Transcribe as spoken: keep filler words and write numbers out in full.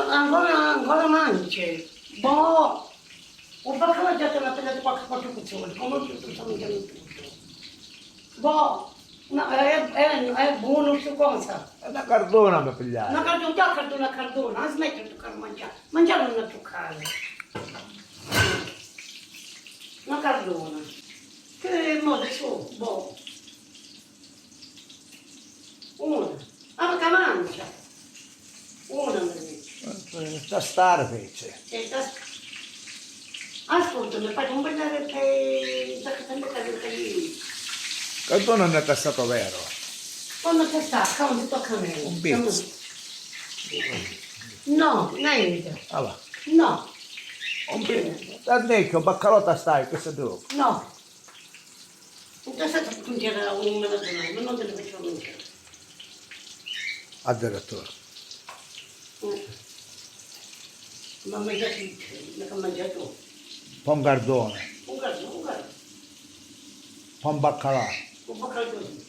Ancora, ancora mangi? Boh! U baccalà già ti n'ha pigliatu qualche quattru cuzzoni, comunque tu stai mangiannu tuttu. Boh! No, è, è, è buono stu cosa. E na cardona mi pigliai. Na cardona, già cardona, cardona, ah, smetti di toccare mangiare. Mangiare non toccare. Na cardona. Che modo su, boh. Una. Ah, ma ca mancia. Una mi dici. Eh, tastare fece. Eh, tas-, ascolta, mi fai un bel per, per, per, per, per, per. Cardona non è tastato, vero? Quando c'è sta, quando tocca a me. Un pezzo. No, niente. Ah, va. No. Un pezzo. Dal vecchio baccalò tastai, questo è dopo. No. Interessante, non c'era un, ma non te ne faccio mangiare. Addirittura. Eh. Ma mangiati, ma che mangiato? Pon cardone. Un cardone, un cardone. Pon baccalà. Un baccalà così.